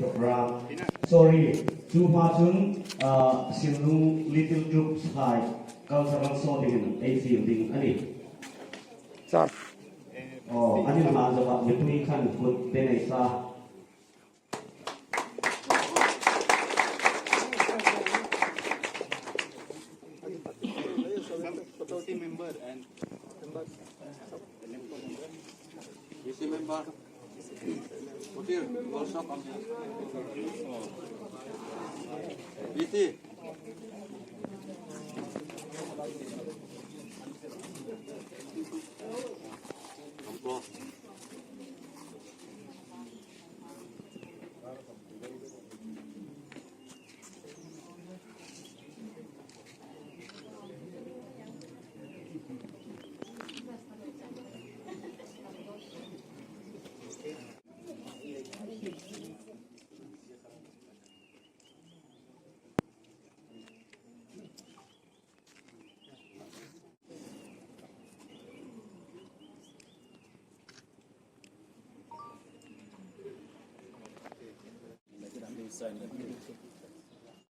Program Sorry, chu hma chun Sinlung Little Troops High Cultural Show dingin ei fil ding a ni. Sir. Aw, an inhlan zawhah mipui khan kut te nei sa.